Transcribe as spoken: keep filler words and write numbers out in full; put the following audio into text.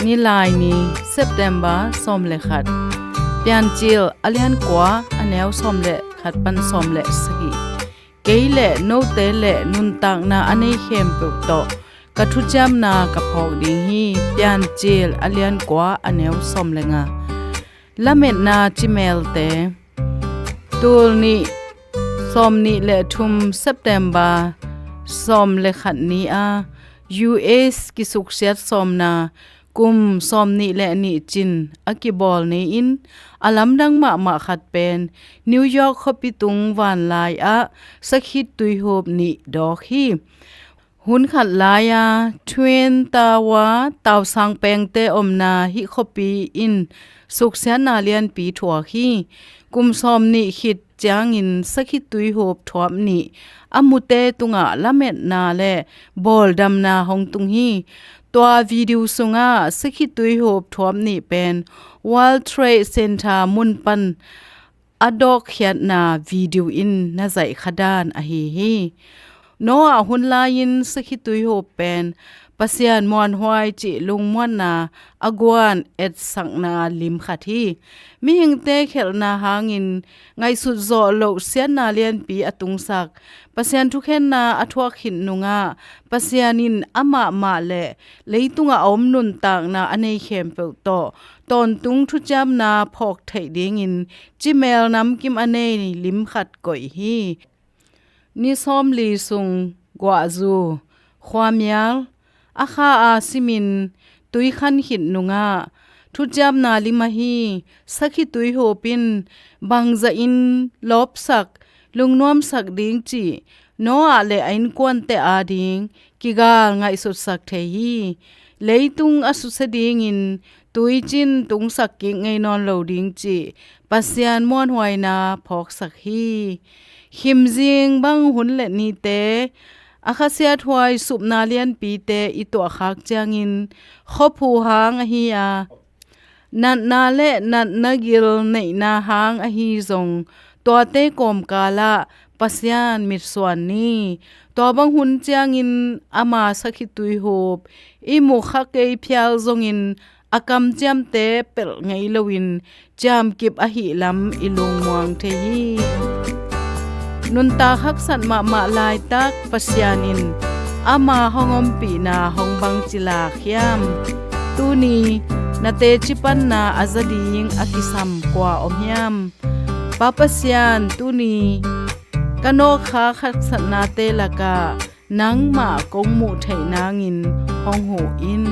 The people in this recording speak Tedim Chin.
Nilaini, September sawm le khat. Piancil a lian kua, a neu sawm le khat pan sawm le sagih. Kei le note le nuntakna a nei khempeuh tawh ka thuciamna ka phawk ding hi. Piancil a lian kua, a neu sawm le nga. Lametna cimelte. Tul nih, sawm nih le thum, September sawm le khat ni a U S kisuksiat sawmna kum sawm nih le nih cin a kibawl ni-in, a lamdang mahmah khat pen New York khuapi tung vanlai ah sakhi tuihup nih dawk hi. Hun khat lai-a Twin Tower tausang pengte omna hih khuapi in suksiatna lianpi thuak hi. Kum sawm nih khit ciangin sakhi tuihup thuap nih a mute tungah lametna le bawldamna hong tung hi. Tua video sungah sakhi tuihup thuap nih pen World Trade Center mun pan a dawkkhiatna video in na zaihkha dan ahi hi. Noah hun lai-in sakhi tuihup pen Pasian muanhuai cih lungmuanna a guan etsakna lim khat hi. Mihingte khelhna hangin ngaihsut zawh loh siatna lianpi a tungsak, Pasian thukhenna a thuak khit nungah Pasian in amah mah le leitungah a om nuntakna a nei khempeuh tawh tawntung thuciamna phawk theih dingin cimel namkim a nei lim khat koih hi. Ni sawmli sung guahzu, khuamial, a kha a simin tui khan khit nungah thuciamna lim ahi sakhi tuihup in bangzahin lawpsak, lungnuamsak ding cih Noah le a innkuante ading kigal ngaihsutsak thei hi. Leitung a susia dingin tuicin tungsak kik ngei nawn lo ding cih Pasian muanhuaina phawksak hi. Khimzing bang hun le nite a khasiathuai supna lianpite i tuahkhak ciangin khuaphu hang ahi a, natna le natna gil neihna hang ahi zong tuate kawmkalah Pasian mitsuan ni. Tua bang hun ciangin ama sakhi tuihup i mukha kei phial zongin a kamciamte pelh ngei loin ciamkip ahih lam i lungmuang thei hi. Nuntak haksat mahmah laitak Pasian in ama hong ompihna hong bangci lak hiam? Tuni na teci panna a za ding a kisam kua om hiam? Pa Pasian, tuni ka nawkkhak haksatnate lakah nangmah kong muh theih nangin hong huh in.